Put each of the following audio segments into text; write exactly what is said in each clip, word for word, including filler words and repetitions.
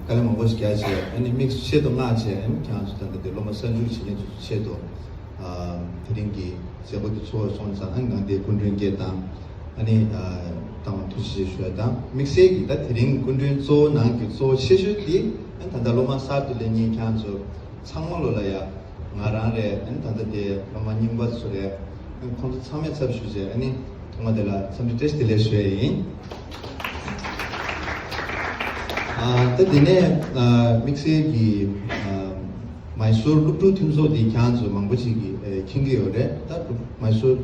དཀའ་ལས་མང་པོ་ཞིག་རྒྱག་བྱས། ཨ་ནི་དམིགས་བསལ་དུ་མངགས་བྱས། ཨ་ནི་ཁྱེད་རང་ཚོ་ད་ལྟ་དེ་སློབ་མ་གསར་འཇུག་བྱེད་མཁན་ཚོ་ཆེད་དུ། ཨ། དེ་རིང་གི་མཛད་སྒོ་དེ་ཚོགས་སོང་ཙང་། ཨ་ནི་ང་འདིར་སྐུ་མགྲོན་བསྐྱལ་དང་། ཨ་ནི། ཨ། དང་ཐུགས་རྗེ་ཆེ་ཞུ་ཡ་དང་། དམིགས་བསལ་གྱིས་ད་དེ་རིང་སྐུ་མགྲོན་གཙོ་བོ་ནང་གི་གཙོ་བོ་ཆེ་ཤོས་དེ། ཨ་ནི་ད་ལྟ་སློབ་མ་གསར་དུ་སླེབས་མཁན་ཁྱེད་རང་ཚོ་ཚང་མ་ལོ་ལ་ཡ། ང་རང་རེད། ཨ་ནི་ད་ལྟ་དེ་སློབ་མ་རྙིང་པ་ཚོ་རེད། ཨ་ནི་ཁོང་ཚོ་ཚང་མའི་ཚབ་ཞུས་བྱས། ཨ་ནི་ཐོག་མ་དེ་ལ་འཚམས་འདྲི་བཀྲ་ཤིས་བདེ་ལེགས་ཞུ་ཡ་ཡིན། ཨ། ད་དེ་ནས། ཨ། དམིགས་བསལ་གྱི། ཨ། མའི་སོར་སློབ་ཕྲུག་མཐུན་ཚོགས་དེ་ཁྱེད་རང་ཚོ་མང་པོ་ཞིག་གིས། ཨ། མཁྱེན་གྱི་ཡོད་རེད། ད་མའི་སོར།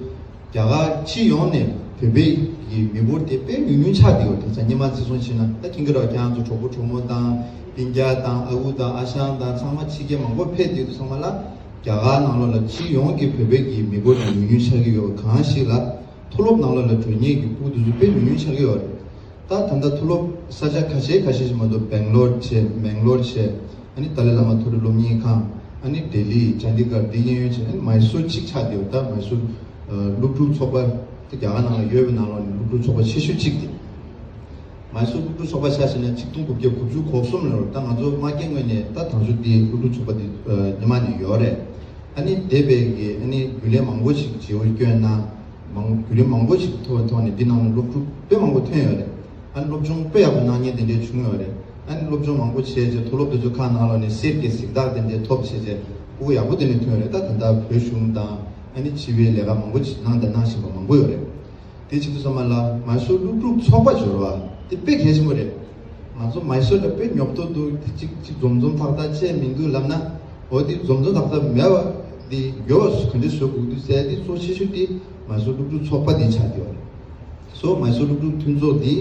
རྒྱ་གར་སྤྱི་ཡོངས་ནས་བོད་པའི་གི་མི་འབོར་དེ་དཔེ་ཉུང་ཉུང་ཆགས་བསྡད་ཡོད་རེད། ད་སྔོན་མ་བརྩི་སྲུང་བྱས་ན། ད་མཁྱེན་གྱི་རེད། ཁྱེད་རང་ཚོ་གྲོགས་པོ་གྲོགས་མོ་དང་སྤུན་ཀྱག་དང་ཨ་ཁུ་དང་ཨ་ཞང་དང་ཚང་མ་ཕྱི་རྒྱལ་མང་པོ་ཕེབས་བསྡད་དུས་ཚང་མ་ལ། རྒྱ་གར་ནང་ལོགས་ལ་སྤྱི་ཡོངས་ཀྱི་བོད་པའི་གི་མི་འབོར་དེ་ཉུང་ཉུང་ཆགས་ཀྱི་ཡོད། གང་ཞིག་ལ་མཐོ་སློབ་ནང་ལོགས་ལ་འགྲོ་མཁན་གྱི་སྤུ་གུ་དེ་ཚོ་དཔེ་ཉུང་ཉུང་ཆགས་ཀྱི་ཡོད་རེད། ད་ད་ལྟ་མཐོ་སློབ་ས་ཆ་ཁ་ཤས་ཁ་ཤས་ཤིག་མ་གཏོགས། སྦེང་ལོར་བྱས། མེང་ལོར་བྱས། ཨ་ནི་ཏཱ་ལའི་བླ་མ་མཐོ་རིམ་སློབ་གཉེར་ཁང་། ཨ་ནི་ལྡི་ལི། ཅན་དི་གར། འདི་གཡས་གཡོན་བྱས། ཨ་ནི་མའི་སོར་གཅིག་ཆགས་བསྡད་ཡོད། ད་མའི་སོར། ཨ། སློབ་ཕྲུག་ཚོགས་པ་དེ་རྒྱ་གར་ནང་ལ་ཡོད་པའི་ནང་ལོགས་ནས་སློབ་ཕྲུག་ཚོགས་པ་ཆེ་ཤོས་གཅིག་དེ། མའི་སོར་སློབ་ཕྲུག་ཚོགས་པ་ཆ་བཞག་ན་ཆིག་སྟོང་དགུ་བརྒྱ་དགུ་བཅུ་གོ་གསུམ་ལོར། ད་ང་ཚོ་མ་སྐྱེས་སྔོན་ནས་ད་དང་ཤོས་དེ་སློབ་ཕྲུག་ཚོགས་པ་དེ། ཨ། སྔོན་མ་ནས་ཡོད་རེད། ཨ་ནི་འདས་པའི་གི། ཨ་ནི་རྒྱུན་ལས་མང་པོ་ཞིག་བརྗེ་པོ་བསྐྱོན་གནང་། མང་། བརྒྱུད་རིམ་མང་པོ་ཞིག་ཐོག་ཐོག་ནས་འདི་ནང་ལ་སློབ་ཕྲུག་དཔེ་མང་པོ་ཐོན་ཡོད་རེད། ཨ་ནི་སློབ་སྦྱོང་དཔེ་ཡག་པོ་གནང་མཁན་དེ་འདྲས་བྱུང་ཡོད་རེད། ཨ་ནི་སློབ་སྦྱོང་མང་པོ་བྱས་རྗེས། མཐོ་སློབ་དེ་ཚོ་ཁག་ནང་ལོགས་ནས་གསེར་གྱི་གཟེངས་རྟགས་དེ་འདྲས་ཐོབ་བྱས་རྗེས། སྤུ་གུ་ཡག་པོ་དེ་འདྲས་ཐོན་ཡོད་རེད། ད་ད་ལྟ་བོད་གཞུང་དང་། ཨ་ནི་སྤྱི་པའི་ལས་ཀ་མང་པོ་ཞིག་གནང་དང་གནང་བཞིན་པ་མང་པོ་ཡོད་རེད། དེ་བྱེད་དུས་ཙམ་པ་ལ་མའི་སོར་སློབ་ཕྲུག་ཚོགས་པ་འབྱོར་བ་དེ་དཔེ་གལ་ཆེན་པོ་རེད། ང་ཚོ་མའི་སོར་ལ་དཔེ་ཉོབ་ཏོ་འདུག། དེ་གཅིག་གཅིག་འཛོམས་འཛོམས་ཐག་ཐག་བཅད་མི་འདུག་ལབ་ན། འོ། དེ་འཛོམས་འཛོམས་ཐག་ཐག་མེད་པ་དེ་ཡོད་པ་ག་འདྲ་བཟོ་དགོས་འདུག་ཟེར། དེ་གཙོ་ཆེ་ཤོས་དེ་མའི་སོར་སློབ་ཕྲུག་ཚོགས་པ་དེ་ཆགས་བསྡད་པ་རེད། སོ། མའི་སོར་སློབ་ཕྲུག་མཐུན་ཚོགས་འདི་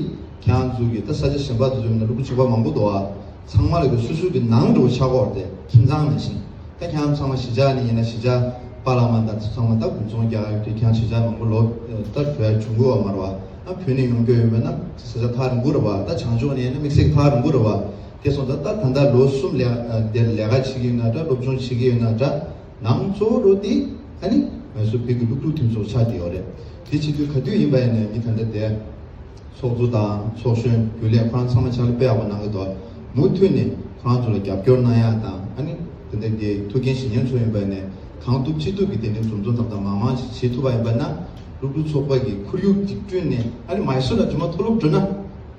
ཁྱེད་རང་ཚོ་གི། ད་ས་ཆ་གཞན་པ་དེ་ཚོ་ཡིན་ན་སློབ་ཕྲུག་ཚོགས་པ་མང་པོ་འདུག་ཨ། ཚང་མ་ལ་གི་སོ་སོ་གི་ནང་འགྲོ་ཆགས་ཀྱི་ཡོད་རེད། ཁྱིམ་ཚང་ནང་བཞིན། ད་ཁྱེད་རང་ཚང་མ་གཞིས་ཆགས་ནས་ཡིན་ན། གཞིས་ཆགས་པཱ་ལགས་མ་དང་ཚང་མ་ད་དགུན་ཚོང་རྒྱག་ཡོད་དུས། ཁྱེད་རང་གཞིས་ཆགས་མང་པོ་ལོག་ད་བྲོས་བྱུང་གི་ཡོད་མ་རེད་བ། ད་བོད་ནས་ཡོང་རྒྱུ་ཡོད་པ་ན་ས་ཆ་ཐག་རིང་པོ་རེད་བ། ད་བྱང་ཕྱོགས་ནས་ཡིན་ན་དམིགས་བསལ་ཐག་རིང་པོ་རེད་བ། དེ་སོང་ཙང་ད་ད་ལྟ་ལོ་གསུམ་ལས་དེར་ལས་ཀ་བྱེད་ཀྱི་ཡོད་ན་འདྲ། སློབ་སྦྱོང་བྱེད་ཀྱི་ཡོད་ན་འདྲ། ནང་གཙོ་བོ་དེ་ཨ་ནི་ང་ཚོ་བོད་ཀྱི་སློབ་ཕྲུག་མཐུན་ཚོགས་ཆགས་བསྡད་ཡོད་རེད། དེ་བྱེད་དུས་ག་དུས་ཡིན་པ་ཡིན་ནའི་ངས་ད་ལྟ་དེ་ཚོགས་གཙོ་དང་ཚོགས་གཞོན། རྒྱུན་ལས་ཁོ་རང་ཚང་མ་ཕྱག་ལས་དཔེ་ཡག་པོ་གནང་གི་འདུག། མུ་མཐུད་ནས་ཁོ་རང་ཚོ་ལ་རྒྱབ་སྐྱོར་གནང་ཡག་དང་། ཨ་ནི་དེ་འདྲ་གི་ཐུགས་འགན་བཞེས་མཁན་ཚོ་ཡིན་པ་ཡིན་ནའི་གང་ཐུབ་ཅི་ཐུབ་ཀྱིས་དེ་འདྲའི་འཛོམས་འཛོམས་ཐག་ཐག་མང་མང་ཞིག་བྱེད་ཐུབ་པ་ཡིན་པ་ན། སློབ་ཕྲུག་ཚོགས་པ་གི་ཁོར་ཡུག་ཅིག་བསྐྲུན་ནས། ཨ་ནི་མའི་སོར་ལ་རྗེས་མ་མཐོ་སློབ་འགྲོ་ན།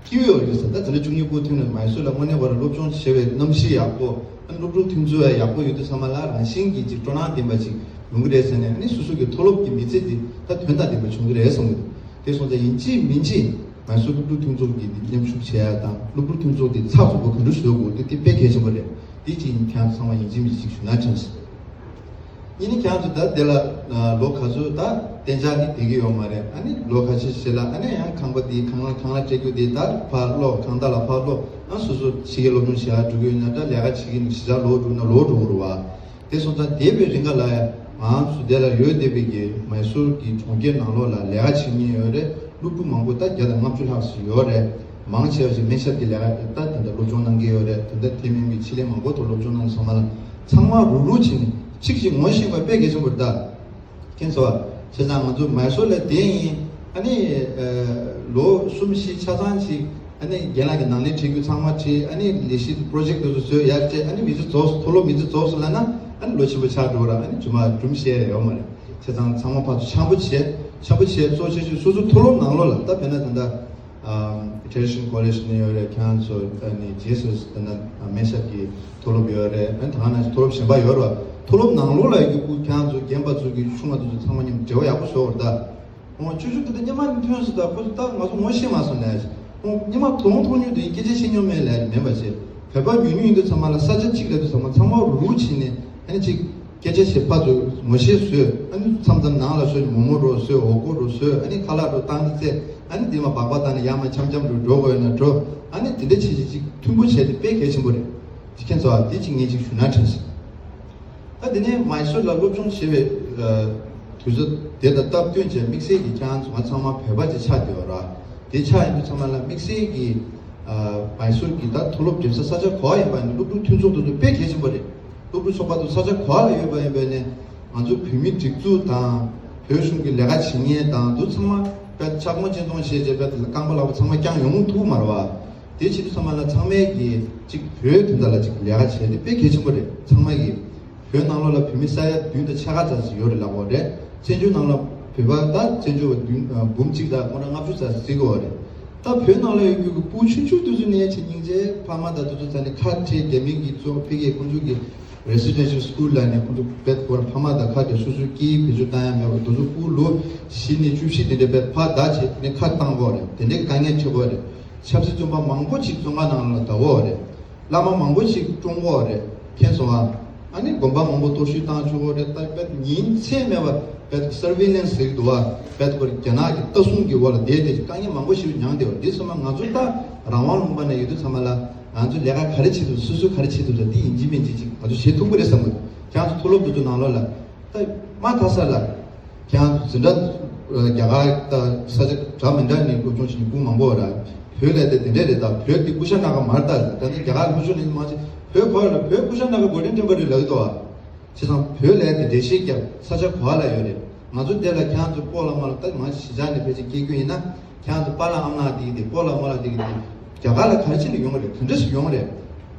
སྐྱིད་པོ་ཡོད་རེད་ཟེར། ད་དེ་འདྲ་བཅུ་གཉིས་པོ་ཐོན་ནས་མའི་སོར་ལ་དངོས་གནས་ཁོ་རང་སློབ་སྦྱོང་བྱེད་པའི་གནམ་གཤིས་ཡག་པོ། ཨ་ནི་སློབ་ཕྲུག་མཐུན་ཚོགས་ཡག་པོ་ཡོད་དུས་ཚང་མ་ལ་རང་བཞིན་གྱིས་ཅིག་སྤྲོ་སྣང་ལྡན་པ་ཅིག་ཡོང་གི་རེད་ཟེར་ནས། ཨ་ནི་སོ་སོ་གི་མཐོ་སློབ་ཀྱི་མི་ཚེ་འདི་ད་དོན་དང་ལྡན་པ་བྱུང་གི་རེད་བསམ་གི་འདུག། དེ་སོང་ཙང་ཡིན་གཅིག་མིན་གཅིག་མའི་སོར་སློབ་ཕྲུག་མཐུན་ཚོགས་ཀྱི་མཉམ་ཞུགས་བྱེད་ཡ་དང་། སློབ་ཕྲུག་མཐུན་ཚོགས་འདི་ཚགས་ཚུད་པོ་ག་འདྲ་བཟོ་དགོས་འདུག། དེ་དཔེ་གལ་ཆེན་པོ་རེད། དེ་གཅིག་ཡིན། ཁྱེད་རང་ཚོ་ཚང་མ་ཡིན་གཅིག་མིན་གཅིག་ཞུ་ན་དྲན་སོང་། ཡིན་ནའི་ཁྱེད་རང་ཚོ་ད་དེ་ལ་ལོ་ག་ཚོད་ད་གཏན་འཇགས་ནི་བསྡད་ཀྱི་ཡོད་མ་རེད། ཨ་ནི་ལོ་ཁ་ཤས་ཤིག་ལ། ཨ་ནི་ཡང་ཁང་པ་དེ་ཁང་གླ་ཁང་གླ་སྤྲད་རྒྱུ་དེ་ད་ཕར་སློག། གང་ལྟར་ལ་ཕར་སློག། ཨ། སོ་སོ་ཕྱི་རྒྱལ་སློབ་སྦྱོང་བྱེད་ཡག་འགྲོ་གི་ཡོད་ན་འདྲ། ལས་ཀ་བྱེད་ཀྱི་ཡིན་ན་གཞིས་ཆགས་ལོག་འགྲོ་ན་ལོག་འགྲོ་གི་རེད་བ། དེ་སོང་ཙང་འདས་པའི་རིང་ག་ལ་ཡ་ང་ཚོ་དེ་ལ་ཡོད་བསྡད་པའི་གི་མའི་སོར་གྱི་གྲོང་ཁྱེར་ནང་ལོགས་ལ་ལས་ཀ་བྱེད་མཁན་ཡོད་རེད། སློབ་ཕྲུག་མང་པོ་ད་བརྒྱ་དང་ལྔ་བཅུ་ལྷག་ཙམ་ཡོད་རེད། མང་ཆེ་བ་ཞིག་སྨན་ཞབས་ཀྱི་ལས་ཀ་ད་དེ་འདྲ་སློབ་སྦྱོང་གནང་གི་ཡོད་རེད། དེ་འདྲ་དེ་མིན་པའི་ཆེད་ལས་མང་པོ་ཐོག་སློབ་སྦྱོང་གནང་ཚང་མ་ལ་ཚང་མ་རུག་རུག་བྱས་ནས་གཅིག་གཅིག་ངོ་ཤེས་པ་དཔེ་གལ་ཆེན་པོ་རེད་ད། མཁྱེན་སོང་བ། བྱས་ཙང་ང་ཚོ་མའི་སོར་ལ་བསྡད་ཡིན། ཨ་ནི། ཨ། ལོ་གསུམ་བཞི་ཆ་ཚང་ཞིག་ཨ་ནི་རྒན་ལགས་ཀྱི་ནང་ལས་བྲིས་རྒྱུ་ཚང་མ་བྲིས། ཨ་ནི་ལས་གཞི་པོ་རོ་ཇེཀ་དེ་ཚོ་བཟོས་ཡར་བཅད། ཨ་ནི་མི་ཚེ་རྫོགས་སོང་། མཐོ་སློབ་མི་ཚེ་རྫོགས་སོང་ལབ་ན། ཨ་ནི་ལོ་ཆེན་པོ་ཆགས་འགྲོ་ར། ཨ་ནི་རྗེས་མ་སྒྲུང་བཤད་ཡ་ཡོད་མ་རེད། བྱས་ཙང་ཚང་མ་ཕར་ཚུར་འཆམ་པོ་བྱས། འཆམ་པོ་བྱས། གཙོ་ཆེ་ཤོས་སོ་སོ་མཐོ་སློབ་ནང་ལོགས་ལ། ད་དཔེར་ན་ད་ལྟ། ཨམ། ཊེ་རེ་ཌི་ཤི་ནལ་ཀོ་ལེ་ཇི་ནས་ཡོད་རེད། ཁྱེད་རང་ཚོ་ཨ་ནི་ཇི་སི་ཨེས་དེ་ན་སྨན་ཞབས་ཀྱི་མཐོ་སློབ་ཡོད་རེད། ཨ་ནི་ད་ག་ནང་བཞིན་མཐོ་སློབ་གཞན་པ་ཡོད་རེད་བ། མཐོ་སློབ་ནང་ལོགས་ལ་ཡོད་རྒྱུ་ཁྱེད་རང་ཚོ་རྒན་པ་ཚོ་གི་ཆུང་བ་དེ་ཚོ་ཚང་མ་མཉམ་འབྲེལ་བ་ཡག་པོ་བཟོ་བར་ད། འོ། ཅོ་ཅོ་དེ་འདྲ་སྔོན་མ་ནས་ཐོན་སོང་། ད་ཁོ་ཚོ་ད་ང་ཚོ་ངོ་ཤེས་མ་སོང་ལབ་ཡ་ཞིག་འོ། སྔོན་མ་དོ་སྣང་ཐོག་ཉུང་དུ་ཡིན། སྐད་ཆ་བཤད་མྱོང་མེད་ལབ་ཡ་མིན་པ་བྱས། བོད་པ་ཉུང་ཉུང་ཡིན་དུས་ཚང་མ་ལ་ས་ཆ་གཅིག་ལ་དུས་ཚང་མ་ཚང་མ་རུག་རུག་བྱས་ནས། ཨ་ནི་གཅིག་སྐད་ཆ་བཤད། ཕར་ཚུར་ངོ་ཤེས་བཟོས། ཨ་ནི་མཚམས་མཚམས་ནང་ལ་སོང་ནས་མོག་མོག་རོ་བཟོས། འོ་སྐོལ་རོ་བཟོས། ཨ་ནི་ཁ་ལག་རོ་བཏང་སྟེ་བཙལ། ཨ་ནི་འདི་མ་སྦག་སྦག་བཏང་ནས་ཡར་མར་འཆམ་འཆམ་རོ་འགྲོ་དགོས་ན་འགྲོ། ཨ་ནི་དེ་འདྲ་བྱས་བྱས་གཅིག་མཐུན་པོ་བྱས་ཏེ་དཔེ་གལ་ཆེན་པོ་རེད། འདི་ཁྱེད་ཚོ་ཨ་དེ་གཅིག་ངས་གཅིག་ཞུ་ན་དྲན་སོང་། ད་དེ་ནས་མའི་སོར་ལ་སློབ་སྦྱོང་བྱེད་པའི། ཨ། དུས་ཚོད་དེ་དང་སྟབས་བསྟུན་བྱས། དམིགས་བསལ་གྱིས་ཁྱེད་རང་ཚོ་ང་ཚང་མ་བོད་པ་ཅིག་ཆགས་བསྡད་ཡོད་ར། དེ་ཆགས་ཡིན་དུས་ཚང་མ་ལ་དམིགས་བསལ་གྱིས། ཨ། མའི་སོར་གྱི་ད་མཐོ་སློབ་འགྲིམ་ས་ས་ཆ་ག་པར་ཡིན་པ་ཡིན་ན། སློབ་ཕྲུག་མཐུན་ཚོགས་དེ་ཚོ་དཔེ་གལ་ཆེན་པོ་རེད། སློབ་ཕྲུག་ཚོགས་པ་དེ་ཚོ་ས་ཆ་ག་པར་ལ་ཡོད་པ་ཡིན་པ་ཡིན་ནའི། ང་ཚོ་བོད་མི་སྒྲིག་འཛུགས་དང་། བོད་གཞུང་གི་ལས་ཀ་བྱེད་མཁན་དང་། དེ་ཚང་མ་དཔེ་ཆ་ཚང་མ་ཆེ་མཐོང་བྱས་བྱས། དཔེ་རྐང་པ་ལག་པ་ཚང་མ་བརྐྱངས་ཡོང་ཐུབ་མ་རེད་བ། དེ་བྱེད་དུས་ཚང་མ་ལ་ཚང་མས་ཀྱི་གཅིག་བོད་དོན་དག་ལ་གཅིག་ལས་ཀ་བྱས་ཏེ་དཔེ་གལ་ཆེན་པོ་རེད། ཚང་མ་གི་བོད་ནང་ལོགས་ལ་བོད་མི་ས་ཡ་བདུན་དང་ཕྱེད་ཀ་ཙམ་ཞིག་ཡོད་རེད་ལབ་ཡོད་རེད། བཙན་བྱོལ་ནང་ལ་བོད་པ་ད་བཙན་བྱོལ་བ་བདུན་ཨ་འབུམ་གཅིག་དང་སྐོར་ར་ལྔ་བཅུ་ཙམ་ཟིན་གྱི་ཡོད་རེད། ད་བོད་ནང་ལ་ཡོད་རྒྱུ་གི་སྤུ་གུ་ཆུང་ཆུང་དེ་ཚོ་ནས་བྱས་སྙིང་རྗེ་ཕ་མ་དང་དེ་ཚོ་ཚ་ནས་ཁ་བྲལ། རྒྱ་མི་གི་གཙོ་ཕ་གིའི་ཁོང་ཚོ་གི་residential school ལ་ནས་ཁོང་ཚོ་བེད་སྐོར་ཕ་མ་དང་ཁ་བྲལ། སོ་སོའི་སྐྱེ་བོད་ཆོས་བཏང་ཡ་མེད་པར་དེ་ཚོ་སྤུ་གུ་ལོ་བཞི་ནས་བཅུ་བཞི་དེ་འདྲ་བེད་ཕར་བདག་བྱས་ནས་ཁ་བཏང་གི་ཡོད་རེད། དེ་འདྲའི་དཀའ་ངལ་འཕྲད་ཀྱི་ཡོད་རེད། ཆབ་སྲིད་བཙོན་པ་མང་པོ་ཅིག་བཙོན་ཁང་ནང་ལ་བསྡད་ཡོད་རེད། བླ་མ་མང་པོ་ཅིག་བཀྲོངས་ཡོད་རེད། མཁྱེན་སོང་ཨ། ཨ་ནི་དགོན་པ་མང་པོ་གཏོར་བཤིག་བཏང་ཆོག་གི་རེད། ད་བེད་ཉིན་མཚན་མེད་པར་བེད་surveillance ཟེར་གྱི་འདུག་ཨ། བེད་ཁོ་རྒྱ་ནག་གི་ལྟ་སྲུང་གི་འོག་ལ་བསྡད་དེ་དཀའ་ངལ་མང་པོ་ཞིག་མྱངས་བསྡད་ཡོད་རེད། འདི་ཚང་མ་ང་ཚོ་ད་རང་དབང་ལུང་པ་ནས་ཡོད་དུས་ཚང་མ་ལ་ང་ཚོ་ལས་ཀ་ག་རེ་བྱེད་ཐུབ། སོ་སོས་ག་རེ་བྱེད་ཐུབ་ལ་འདི་ཡིན་གཅིག་མིན་གཅིག་ཅིག་ང་ཚོ་བྱེད་ཐུབ་ཀྱི་རེད་བསམ་གྱི་འདུག་ཁྱེད་རང་ཚོ་མཐོ་སློབ་དེ་ཚོ་ནང་ལོགས་ལ། ད་མ་མཐའ་ས་ལ། ཁྱེད་རང་ཚོ་འཛིན་གྲྭ་རྒྱ་གར་དང་ས་ཆ་འདྲ་མི་འདྲ་ནས་སློབ་སྦྱོང་བྱེད་མཁན་སྤུ་གུ་མང་པོ་ཡོད་ར། བོད་ལས་དེ་དེ་འདྲས་རེད། ད་བོད་འདི་ཀུ་ཤ་ན་ག་མ་རེད། ད་ད་ནི་རྒྱ་གར་ལྷོ་ཕྱོགས་ནས་མང་ཆེ་བོད་ག་བ་ལ་བོད་ཀུ་ཤ་ན་ག་འགོ་འདྲེན་འདྲེན་པ་རེད་ལབ་ཀྱི་འདུག་ཨ། བྱས་ཙང་བོད་ལས་དེ་འགྲེལ་བཤད་རྒྱབ། ས་ཆ་ག་བ་ལ་ཡོད་རེད། ང་ཚོ་འདི་ལ་ཁྱེད་རང་ཚོ་སྤོ་ལགས་མོ་ལགས་ད་མང་ཆེ་གཞིས་ཆགས་ནས་ཕལ་ཆེར་སྐྱེས་རྒྱུ་ཡིན་ན། ཁྱེད་རང་ཚོ་པཱ་ལགས་ཨ་མ་ལགས་དེ་གི་དེ་སྤོ་ལགས་མོ་ལགས་དེ་གི་དེ་རྒྱ་གར་ལ་ག་རེ་བྱས་ནས་ཡོང་གི་རེད། ག་འདྲས་སུ་ཡོང་གི་རེད།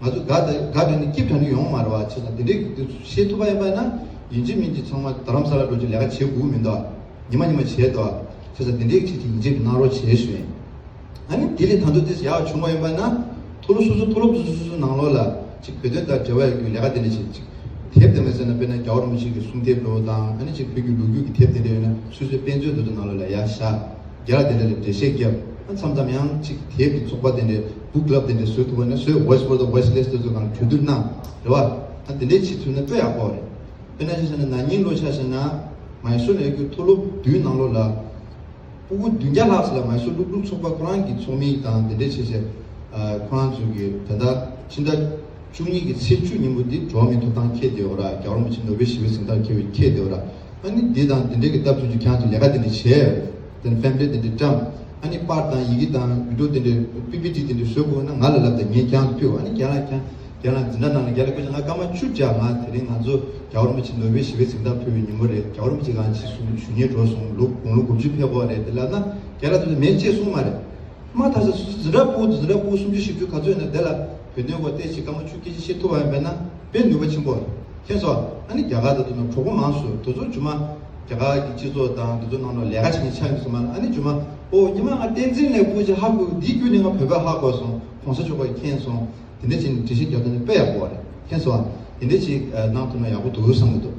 ང་ཚོ་དགའ་དེ་དགའ་བྱས་ནས་སྐྱིད་དྲགས་ནས་ཡོང་མ་རེད་བ། བྱས་ཙང་དེ་འདྲའི་གི་དེ་ཤེས་ཐུབ་པ་ཡིན་པ་ན་ཡིན་གཅིག་མིན་གཅིག་ཚང་མ་རྡ་རམ་ས་ལ་འགྲོ་རྒྱུ་ལས་ཀ་བྱེད་དགོས་མི་འདུག་ཉི་མ་ཉི་མ་བྱས་འདུག་བྱས་ཙང་དེ་འདྲའི་གི་ཆེད་དུ་ཡིན་གཅིག་གནང་རོགས་བྱས་ཞུ་ཡིན། ཨ་ནི་དེ་ལས་ད་དུང་དེ་ཡག་བྱུང་བ་ཡིན་པ་ན། མཐོ་སློབ་སོ་སོ་མཐོ་སློབ་སོ་སོ་སོ་སོའི་ནང་ལོགས་ལ་ཅིག་བོད་དོན་དང་འབྲེལ་བ་ཡོད་རྒྱུའི་ལས་ཀ་དེ་འདྲ་ཞིག་ཅིག་དེབ་དེ་མ་ཟེར་ན་དཔེར་ན་རྒྱལ་བ་རིན་པོ་ཆེ་གི་གསུང་དེབ་འདྲ་བོ་དང་། ཨ་ནི་ཅིག་བོད་ཀྱི་ལོ་རྒྱུས་ཀྱི་དེབ་དེ་འདྲ་ཡོད་ན་སོ་སོའི་དཔེ་མཛོད་དེ་ཚོ་ནང་ལོགས་ལ་ཡར་བཞག་རྒྱ་ལ་དེ་འདྲ་ལ་འགྲེལ་བཤད་རྒྱབ། ཨ་མཚམས་མཚམས་ཡང་ཅིག་དེབ་ཀྱི་ཚོགས་པ་དེ་འདྲ་book club དེ་འདྲ་བཟོས་ཐུབ་པ་ན་བཟོས། Voice for the Voiceless དེ་ཚོ་གང་གྲོས་བསྡུར་གནང་རེད་བ། ཨ་དེ་འདྲ་བྱེད་ཐུབ་ན་དཔེ་ཡག་པོ་རེད། དཔེར་ན་ཆ་བཞག་ན་ན་ནིང་ལོ་ཆ་བཞག་ན་མའི་སོར་ལ་ཡོད་རྒྱུ་མཐོ་སློབ་བདུན་ནང་ལོགས་ལ། སྤུ་གུ་བདུན་བརྒྱ་ལྷག་ཙམ་ལ་མའི་སོར་སློབ་ཕྲུག་ཚོགས་པ་ཁོ་རང་གི་ཚོགས་མི་དང་དེ་འདྲས་བྱས་བྱས། ཨ་ཁོ་རང་ཚོ་གི་ད་ལྟ་ཕྱི་ཟླ་བཅུ་གཉིས་ཀྱི་ཚེས་བཅུ་ཉིན་མོ་འདི་འགྲོ་བ་མིའི་ཐོབ་ཐང་འཁེལ་བསྡད་ཡོད་ར། རྒྱལ་བ་རིན་པོ་ཆེ་ནོ་བེལ་ཞི་བའི་གཟེངས་རྟགས་འཁེལ་བའི་འཁེལ་བསྡད་ཡོད་ར། ཨ་ནི་འདི་དང་འདི་འདྲས་ཀྱི་སྟབས་བསྟུན་གྱིས་ཁྱེད་རང་ཚོ་ལས་ཀ་འདི་འདྲས་བྱས། དེ་ནས་ཕེམ་ཕི་ལེཊ་འདི་འདྲས་བཀྲམ། ཨ་ནི་པར་དང་ཡི་གེ་དང་བི་ཌི་ཡོ་འདི་འདྲས་པི་པི་ཊི་འདི་འདྲས་བཟོ་དགོས་ན་ང་ལ་ལབ་དང་། ངས་ཁྱེད་རང་ཚོ་ཕུལ་བ། ཨ་ནི་ཁྱེད་རང་ཁྱེད་རང་ཁྱེད་རང་འཛིན་གྲྭ་ནང་ལ་རྒྱ་ལ་བཀོད་ཅིག་ང་སྐར་མ་བཅུ་རྒྱག་ང་དེ་རིང་ང་ཚོ་རྒྱལ་བ་རིན་པོ་ཆེ་ནོ་བེལ་ཞི་བའི་གཟེངས་རྟགས་ཕུལ་བའི་ཉིན་མོ་རེད། རྒྱལ་བ་རིན་པོ་ཆེ་གང་ཅི་གསུང་ཞུ་སྙིང་འདོད་སོང་། ལོ་དགུང་ལོ་དགུ་བཅུ་ཕེབས་ཀྱི་རེད་དེ་ལབ་ན་རྒྱ་ལ་དེ་ཚོ་མེད་ཅེས་གསུངས་མ་རེད། མ་མཐའ་ས་སོ་སོ་འཛིན་གྲྭ་སྤུ་གུ་འཛིན་གྲྭ་སྤུ་གུ་སུམ་ཅུ་བཞི་བཅུ་ག་ཚོད་ཡོད་ན་དེ་ལ་བོད་དོན་སྐོར་ཏོག་ཙམ་སྐར་མ་བཅུ་སྐད་ཆ་བཤད་ཐུབ་པ་ཡིན་པས་ན་དཔེ་ནུས་པ་ཆེན་པོ་རེད། མཁྱེན་སོང་། ཨ་ནི་རྒྱ་གར་དང་དེ་ཚོ་གྲོགས་པོ་མང་སུ་དེ་ཚོ་རྗེས་མ་རྒྱ་གར་གྱི་སྤྱི་ཚོགས་དང་དེ་ཚོ་ནང་ལ་ལས་ཀ་བྱེད་མཁན་ཆགས་ཡོང་སོང་མ་ལ། ཨ་ནི་རྗེས་མ་ཨོ་ཉི་མ་ང་བསྟན་འཛིན་ལགས་སྤུ་གུ་ཅིག་ཧ་གོ། འདིའི་བརྒྱུད་ནས་ང་བོད་པ་ཧ་གོ་སོང་། གོང་ས་མཆོག་གིས་མཁྱེན་སོང་། དེ་འདྲ་བྱས་ནས་འགྲེལ་བཤད་རྒྱག་ཐུབ་ན་དཔེ་ཡག་པོ་རེད། མཁྱེན་སོང་ཨ། དེ་འདྲ་ཅིག་གནང་ཐུབ་ན་ཡག་པོ་འདུག་བསམ་གྱི་འདུག་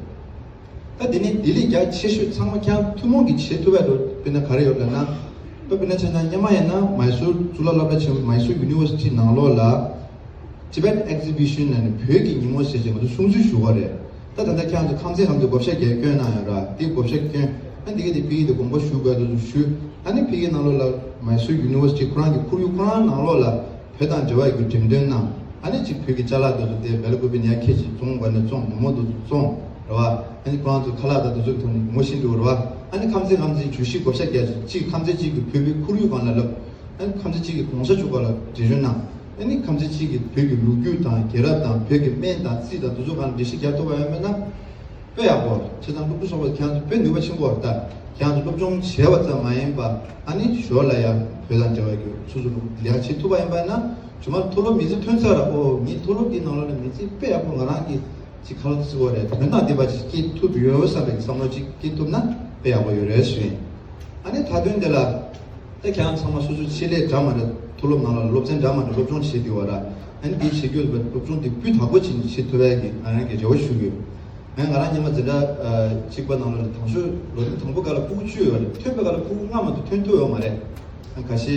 ད་དེ་ནས་ལྡི་ལི་རྒྱ་ཆེ་ཤོས་ཚང་མ་ཁྱེད་རང་ཐུན་མོང་གིས་བྱེད་ཐུབ་པ་འདྲ་དཔེར་ན་ག་རེ་ཡོད་ལབ་ན། ད་དཔེར་ན་བྱས་ན་སྔོན་མ་ཡིན་ན་མའི་སོར་གཙུག་ལག་སློབ་གྲྭ་ཆེན་མོ་མའི་སོར་ཡུ་ནི་ཝར་སི་ཊི་ནང་ལོགས་ལ་Tibet Exhibition ལབ་ནས་བོད་ཀྱི་ཉིན་མོ་ཟེར་བྱས་ང་ཚོ་སྲུང་བརྩི་ཞུ་གི་རེད། ད་ད་ལྟ་ཁྱེད་རང་ཚོ་ཁམས་ཚན་ཁམས་ཚན་བགོ་བཤའ་རྒྱག་སྐྱོན་གནང་ཡོད་ར། དེ་བགོ་བཤའ་སྐྱོན། ཨ་འདི་ག་དེ་ཕ་གི་དེ་དགོངས་པ་ཞུ་དགོས་དེ་ཚོ་ཞུ། ཨ་ནི་ཕ་གིའི་ནང་ལོགས་ལ་མའི་སོར་ཡུ་ནི་ཝར་སི་ཊི་ཁོ་རང་གི་ཁོར་ཡུག་ཁོ་རང་ནང་ལོགས་ལ་བོད་དང་འབྲེལ་བ་ཡོད་རྒྱུ་འགྲེམས་སྟོན་གནང་། ཨ་ནི་གཅིག་བོད་ཀྱི་ཅ་ལག་དེ་ཚོ་དེ་སྦེལ་ཀོབ་ནས་ཡར་འཁྱེར་ཅིག་བཙོང་དགོས་ན་བཙོང་། མོག་མོག་དེ་ཚོ་བཙོང་རེད་བ། ཨ་ནི་ཁོ་རང་ཚོ་ཁ་ལག་དང་དེ་ཚོ་གི་ཐོག་ནས་ངོ་ཤེས་འགྲོ་རེད་བ། ཨ་ནི་ཁམས་ཚན་ཁམས་ཚན་བརྗོད་གཞི་བགོ་བཤའ་རྒྱག་ཅིག་གཅིག་ཁམས་ཚན་གཅིག་གི་བོད་པའི་ཁོར་ཡུག་སྒང་ལ་ལབ། ཨ་ནི་ཁམས་ཚན་གཅིག་གི་གོང་ས་མཆོག་སྒང་ལ་འགྲེལ་བརྗོད་གནང་། ཨ་ནི་ཁམས་ཚན་གཅིག་གི་བོད་ཀྱི་ལོ་རྒྱུས་དང་རྒྱལ་རབས་དང་བོད་ཀྱི་སྨན་དང་རྩིས་དང་དེ་ཚོ་སྒང་ལ་འགྲེལ་བཤད་རྒྱག་ཐུབ་པ་ཡང་མེད་ན། དཔེ་ཡག་པོ་རེད། བྱས་ཙང་སློབ་ཕྲུག་ཚོགས་པ་ཁྱེད་རང་ཚོ་དཔེ་ནུས་པ་ཆེན་པོ་རེད། ད་ཁྱེད་རང་ཚོ་སློབ་སྦྱོང་བྱས་པ་ཙམ་མ་ཡིན་པ་ཨ་ནི་ཞོར་ལ་ཡང་བོད་དང་འབྲེལ་བ་ཡོད་སོ་སོ་ལ་ལས་ཀ་བྱེད་ཐུབ་པ་ཡིན་པ་ན། རྗེས་མ་མཐོ་སློབ་མི་ཚེ་ཐོན་ཚར་ར། ཨོ་ངའི་མཐོ་སློབ་འདིའི་ནང་ལོགས་ནས་མི་ཚེ་དཔེ་ཡག་པོ་ང་རང་གིས་ཅིག་ཁ་ལོ་བརྩི་དགོས་རེད། དོན་དང་ལྡན་པ་ཅིག་སྐྱེལ་ཐུབ་ཡོད་བསམ་པའི་བསམ་བློ་ཅིག་སྐྱེལ་ཐུབ་ན་དཔེ་ཡག་པོ་ཡོད་རེད་ཞུ་ཡིན། ཨ་ནི་མཐའ་དོན་དེ་ལ། ད་ཁྱེད་རང་ཚང་མ་སོ་སོའི་ཆེད་ལས་འདྲ་མི་འདྲ་མཐོ་སློབ་ནང་ལ་སློབ་ཚན་འདྲ་མི་འདྲ་སློབ་སྦྱོང་བྱེད་དེ་བ་ར། ཨ་ནི་འདི་བྱེད་རྒྱུ་ལ་སློབ་སྦྱོང་འདི་སྤུས་དག་པོ་བྱེད་བྱེད་ཐུབ་ཡ་གི་ང་རང་གི་རེ་བ་ཞུ་གི་ཡོད། ངས་ང་རང་སྔོན་མ་འཛིན་གྲྭ་གཅིག་པ་ནང་ལ་དང་ཤོས་ལོ་རིམ་དང་པོ་སྐབས་ལ་སྤུ་གུ་བཅུ་ཡོད་རེད། ཐོན་པའི་སྐབས་ལ་སྤུ་གུ་ལྔ་མ་གཏོགས་ཐོན་ཐུབ་ཡོད་མ་རེད། ཁ་ཤས་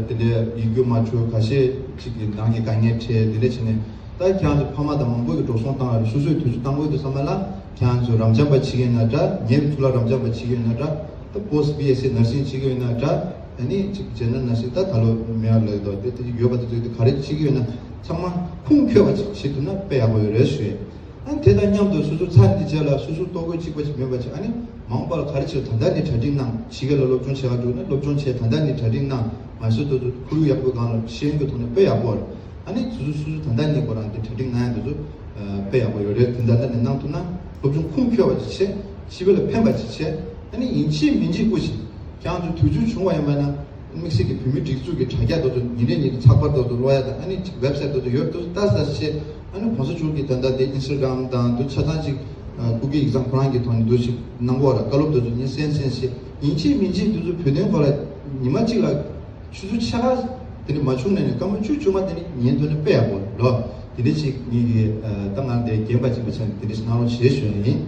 དེ་འདྲའི་ཡིག་རྒྱུགས་མ་འཕྲོད། ཁ་ཤས་ཅིག་གི་ནང་གི་དཀའ་ངལ་འཕྲད། དེ་འདྲ་བྱས་ནས་ད་ཁྱེད་རང་ཚོ་ཕ་མ་དང་མང་པོ་གི་འགྲོ་སོང་བཏང་ཡོད་རེད། སོ་སོས་དུས་ཚོད་བཏང་དགོས་དུས་ཙམ་པ་ལ་ཁྱེད་རང་ཚོ་རབ་འབྱམས་པ་བྱེད་ཀྱི་ཡོད་ན་འདྲ། ངའི་གཙུག་ལག་རབ་འབྱམས་པ་བྱེད་ཀྱི་ཡོད་ན་འདྲ། ད་པོ་སི་ཊི་བི་ཨེས་སི་ནར་སིང་བྱེད་ཀྱི་ཡོད་ན་འདྲ། ཨ་ནི་ཅིག་ཇེ་ནར་ནར་སིང་ད་ད་ལོ་མེད་ལབ་འདུག་དེ་དེ་ཡོད་པ་དེ་ཚོ་དེ་ག་རེ་བྱེད་ཀྱི་ཡོད་ན་ཚང་མ་ཁུངས་འཁྱོལ་བ་ཅིག་བྱེད་ཐུབ་ན་དཔེ་ཡག་པོ་ཡོད་རེད་ཞུ་ཡིན། ཨ་ནི་དེ་དང་མཉམ་དུ་སོ་སོ་ཚ་འདི་བྱས་ལ་སོ་སོ་ལྟོ་གོས་གཅིག་པ་ཅིག་མེད་པ་ཅིག་ཨ་ནི་མ་འོངས་པ་ལ་ག་རེ་བྱེད་ད་ལྟ་ནས་གྲ་སྒྲིག་གནང་། ཕྱི་རྒྱལ་ལ་སློབ་སྦྱོང་བྱེད་ག་འགྲོ་ན་སློབ་སྦྱོང་བྱས་ད་ལྟ་ནས་གྲ་སྒྲིག་གནང་། ང་ཚོ་དེ་ཚོ་ཁོར་ཡུག་ཡག་པོའི་སྒང་ལ་ཤེས་ཡོན་གྱི་ཐོག་ནས་དཔེ་ཡག་པོ་རེད། ཨ་ནི་སོ་སོ་སོ་སོ་ད་ལྟ་ནས་ཁོ་རང་གི་གྲ་སྒྲིག་གནང་ཡ་དེ་ཚོ་དཔེ་ཡག་པོ་ཡོད་རེད། དེ་ད་ལྟ་ནས་གནང་ཐུབ་ན་སློབ་སྦྱོང་ཁུངས་འཁྱོལ་བ་ཅིག་བྱས། སྤྱི་པ་ལ་ཕན་པ་ཅིག་བྱས། ཨ་ནི་ཡིན་གཅིག་མིན་གཅིག་སྐུ་ཞིག་ཁྱེད་རང་ཚོ་དུས་ཚོད་བྱུང་བ་ཡིན་པ་ན། དམིགས་བསལ་གྱི་བོད་མི་སྒྲིག་འཛུགས་ཀྱི་དྲ་རྒྱ་དེ་ཚོ་ཉིན་རེ་ཉིན་རེ་ཚགས་པར་དེ་ཚོ་ཀློག་ཡ་དང་། ཨ་ནི་ཅིག་ཝེབ་སའིཊ་དེ་ཚོ་ཡོད་དེ་ཚོ་ལྟ་ས་ཤེས། ཨ་ནི་གོང་ས་མཆོག་གིས་ད་ལྟ་དེ་ཨིན་སི་ཊ་གྷི་རམ་དང་དེ་ཆ་ཚང་ཅིག་ཨ་སྐུ་སྒེར་ཡིག་ཚང་ཁོ་རང་གི་ཐོག་ནས་འདུག་ཅིག་གནང་གི་ཡོད་རེད། བཀའ་སློབ་དེ་ཚོ་ཉིན་གསན་གསན་ཤེས། ཡིན་གཅིག་མིན་གཅིག་དེ་ཚོ་བོད་དོན་སྐོར་ལ་ཉི་མ་གཅིག་ལ་ཆུ་ཚོད་ཕྱེད་ཀ་དེ་ནས་མ་བྱུང་ན་ནི་སྐར་མ་བཅུ་བཅོ་ལྔ་དེ་ནི་ཉན་ཐུབ་ན་དཔེ་ཡག་པོ་རེད། དེ་འདྲ་ཅིག་ངེད་ཀྱིས་ཨ་ད་ང་འདི་རྒན་པ་གཅིག་པ་ཆགས་ནས་དེ་འདྲ་ཞིག་གནང་རོགས་བྱེད་ཞུ་ཡ་ཡིན།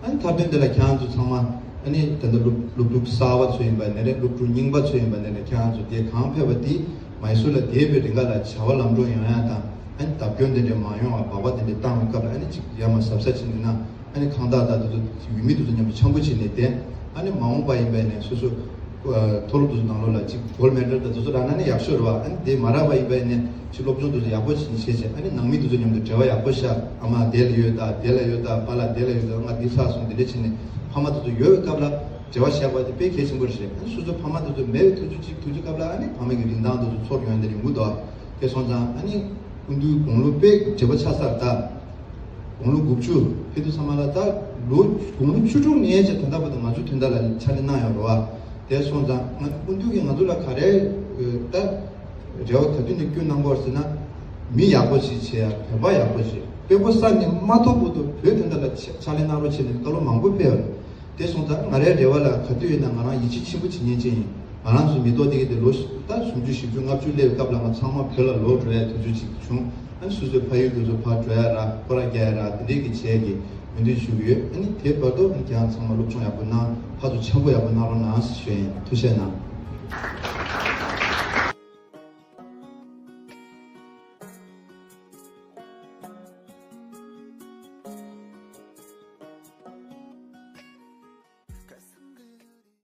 ཨ་ནི་མཐའ་དོན་དེ་ལ་ཁྱེད་རང་ཚོ་ཚང་མ། ཨ་ནི་ད་ལྟ་སློབ་སློབ་ཕྲུག་གསར་པ་ཚོ་ཡིན་པ་ནས་རེད། སློབ་ཕྲུག་རྙིང་པ་ཚོ་ཡིན་པ་ནས་རེད། ཁྱེད་རང་ཚོ་དེ་གང་ཕེབས་པ་དེ་མའི་སུར་ལ་བསྡད་པའི་རིང་ག་ལ་བྱ་བ་ལམ་འགྲོ་ཡོང་ཡ་དང་། ཨ་ནི་བརྡབ་སྐྱོན་དེ་འདྲ་མ་ཡོང་བ་སྦག་སྦག་དེ་འདྲ་བཏང་བའི་སྐབས་ལ། ཨ་ནི་ཅིག་ཡ་མ་གཟབ་གཟབ་བྱེད་འདུག་ན། ཨ་ནི་ཁང་བདག་དང་དེ་ཚོ་ཡུལ་མི་དེ་ཚོ་མཉམ་དུ་འཆམ་པོ་བྱས་ནས་བསྡད། ཨ་ནི་མ་འོངས་པ་ཡིན་པ་ནས་སོ་སོ་ཨ་མཐོ་སློབ་དེ་ཚོ་ནང་ལོགས་ལ་ཅིག་གོལ་མེ་ཌལ་དང་དེ་ཚོ་རག་ན་ནི་ཡག་ཤོས་རེད་བ། ཨ་ནི་དེ་མ་རག་པ་ཡིན་པ་ནས་ཅིག་སློབ་སྦྱོང་དེ་ཚོ་ཡག་པོ་བྱས་ནས་བྱས་བྱས། ཨ་ནི་ནང་མི་དེ་ཚོ་མཉམ་དུ་འབྲེལ་བ་ཡག་པོ་བཞག་ཨ་མ་དེ་ལ་ཡོད་ད། དེ་ལ་ཡོད་ད། པཱ་ལགས་དེ་ལ་ཡོད་ད། ང་འདི་ཚར་སོང་། འདི་འདྲ་བྱས་ནས་ཕ་མ་དེ་ཚོ་ཡོད་པའི་སྐབས་ལ་འབྲེལ་བ་བཞག་པ་དེ་དཔེ་གལ་ཆེན་པོ་རེད། ཨ་ནི་སོ་སོ་ཕ་མ་དེ་ཚོ་མེད་པའི་དུས་ཚོད་ཅིག་དུས་ཚོད་སྐབས་ལ། ཨ་ནི་ཕ་མ་གི་རིན་ཐང་དེ་ཚོ་ཚོར་ཡོང་དེ་རིང་མུ་དོ། དེ་སོང་ཙང་ཨ་ནི་སྐུ་མདུན་དགུང་ལོ་དཔེ་བགྲེས་པོ་ཆགས་ཚར་ད། དགུང་ལོ་དགུ་བཅུ་ཕེབས་དུས་ཙམ་པ་ལ། ད་ལོ་དགུང་ལོ་བཅུ་དྲུག་ནས་བྱས་ད་ལྟ་བར་དུ་ང་ཚོའི་དོན་དག་ལ་ཕྱག་ལས་གནང་ཡོད་རེད་བ། དེ་སོང་ཙང་ང་སྐུ་མདུན་གྱིས་ང་ཚོ་ལ་ག་རེ་ད་རེ་བ་ག་དུས་ནས་བསྐྱོན་གནང་གི་ཡོད་ཟེར་ན། མི་ཡག་པོ་ཞིག་བྱེད་ཡ། བོད་པ་ཡག་པོ་ཞིག། དཔེ་པོ་ས་ནས་མ་ཐོབ་བར་དུ་བོད་དོན་དག་ལ་ཕྱག་ཕྱག་ལས་གནང་རོགས་བྱས་ནས་བཀའ་སློབ་མང་པོ་ཕེབས་ཡོད་རེད། དེ་སོང་ཙང་ང་རའི་རེ་བ་ལ་ག་དུས་ཡིན་ན་ང་རང་ཡིད་ཆེས་ཆེན་པོ་བྱེད་མཁན་ཅིག་ཡིན། ང་རང་ཚོ་མི་ཐོག་དེ་གི་དེ་ལོ་ད་སུམ་ཅུ་བཞི་བཅུ་ལྔ་བཅུ་སླེབས་སྐབས་ལ་ང་ཚང་མ་བོད་ལ་ལོག་འགྲོ་ཡ་དུས་ཚོད་ཅིག་བྱུང་། ཨ་ནི་སོ་སོའི་ཕ་ཡུལ་དུ་ཚོ་ཕར་འགྲོ་ཡ་ར། ཁོ་ར་རྒྱག་ཡ་ར། དེ་འདྲའི་གི་བྱས་གི་མོས་མཐུན་ཞུ་གི་ཡོད། ཨ་ནི་དེ་བར་དུ་ཨ་ནི་ཁྱེད་རང་ཚང་མ་སློབ་སྦྱོང་ཡག་པོ་གནང་། ཕར་ཚུར་འཆམ་པོ་ཡག་པོ་གནང་རོགས་གནང་ཞེས་ཞུ་ཡ་ཡིན། ཐུགས་རྗེ་གནང་།